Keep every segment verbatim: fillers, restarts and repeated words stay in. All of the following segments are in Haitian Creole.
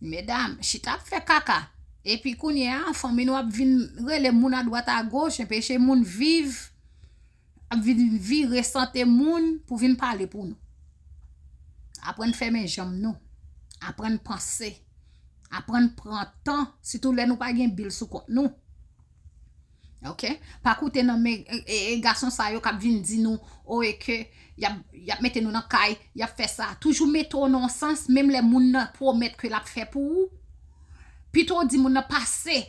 Medam, chita ap fè kaka. Epi kounye a, fanmi nou ap vin rele moun adwat agoch, anpeche moun viv, ap vin vire sante moun pou vin pale pou nou. Aprann fèmen janm nou. Aprann panse. Aprann pran tan, sitou lè nou pa gen bil sou kont nou. Ok? Pa koute nan men e, e, e gason sa yo k ap vin di nou, o, e ke y ap, y ap mete nou nan kay, y ap fè sa. Toujou mete w nan yon sans, menm lè moun nan pwomèt ke l ap fè pou ou. Pito w di moun nan pase.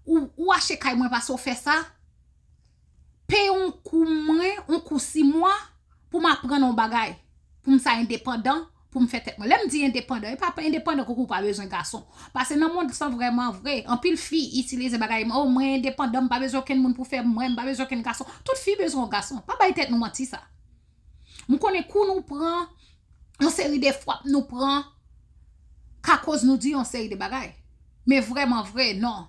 Ou, ou achte kay mwen pase w fè sa. Peye yon kou mwen, yon kou si mwa, pou m aprann yon bagay. Pou m sa endepandan, pou m fè tèt mwen. Lè m di endepandan, e pa endepandan koukou pa bezwen gason. Paske nan mond san vrèman vre, anpil fi itilize bagay, o, mwen endepandan, m pa bezwen okenn moun pou fè mwen, m pa bezwen okenn gason. Tout fi bezwen yon gason. Pa bay tèt nou manti sa. M konnen kou nou pran, yon seri de fwap nou pran, ka koz nou di yon seri de bagay. Men vrèman vre, non.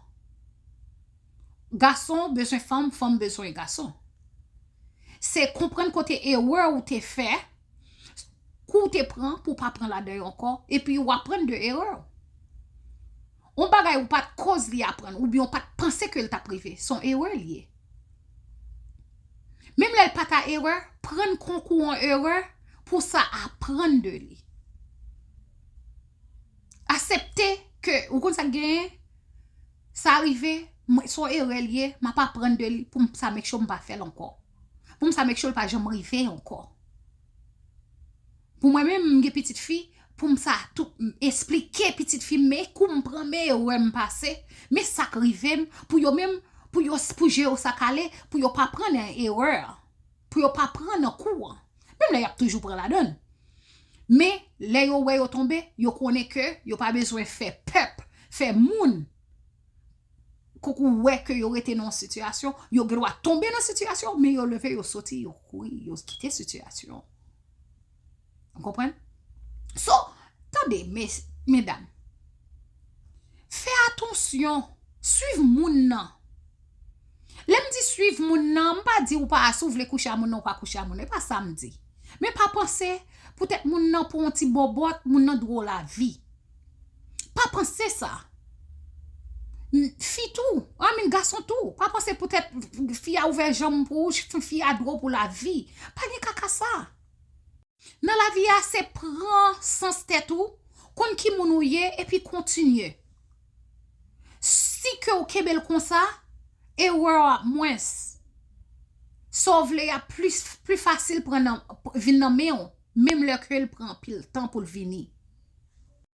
Gason bezwen fanm, fanm bezwen gason. Se konprann kote erè ou te fè, kou w te pran pou w pa pran ladan yo ankò, epi w aprann de erè w. Yon bagay ou pa t koz li aprann, oubyen w pa t panse ke l t ap rive, se yon erè li ye. Menm lè l pa ta erè, pran l kon kou yon erè pou sa aprann de li. Aksepte ke, ou konn sa k genyen, sa rive, mwen, se yon erè l ye, m ap aprann de li pou m sa make sure m pa fè l ankò. Pou m sa make sure l pa janm rive ankò. Pou mwen menm, m gen pitit fi, pou m sa tou, m esplike pitit fi m, men kou m pran, men erè m pase, men sa k rive m, pou yo menm, pou yo, pou je yo sa kale, pou yo pa pran nan erè an, pou yo pa pran nan kou an. Menm lè y ap toujou pran ladan l. Men, lè yo wè yo tonbe, yo konnen ke yo pa bezwen fè pèp, fè moun, koukou wè ke yo rete nan yon sitiyasyon, yo gen dwa tonbe nan sitiyasyon, men yo leve, yo soti, yo kouri, yo kite sitiyasyon. Ou konprann? So, tande, mes, medam. Fè atansyon, swiv moun nan. Lè m di swiv moun nan, m pa di ou pa, si w vle kouche a moun nan, ou pa kouche a moun nan. E pa sa m di. Men pa panse, poutèt moun nan pran yon ti bòbòt, moun nan dwe w lavi. Pa panse sa. N-, fi tou, I mean, gason tou. Pa panse poutèt fi a ouvè janm pou ou, fi a dwe w pou lavi. Pa gen kaka sa. Nan lavi a, se pran sans tèt ou, konn ki moun ou ye, epi kontinye. Si ke w kenbe l konsa, erè w ap mwens. Sa w vle a plis, pli fasil pran nan, vin nan men w, menm lè ke l pran anpil tan pou l vini.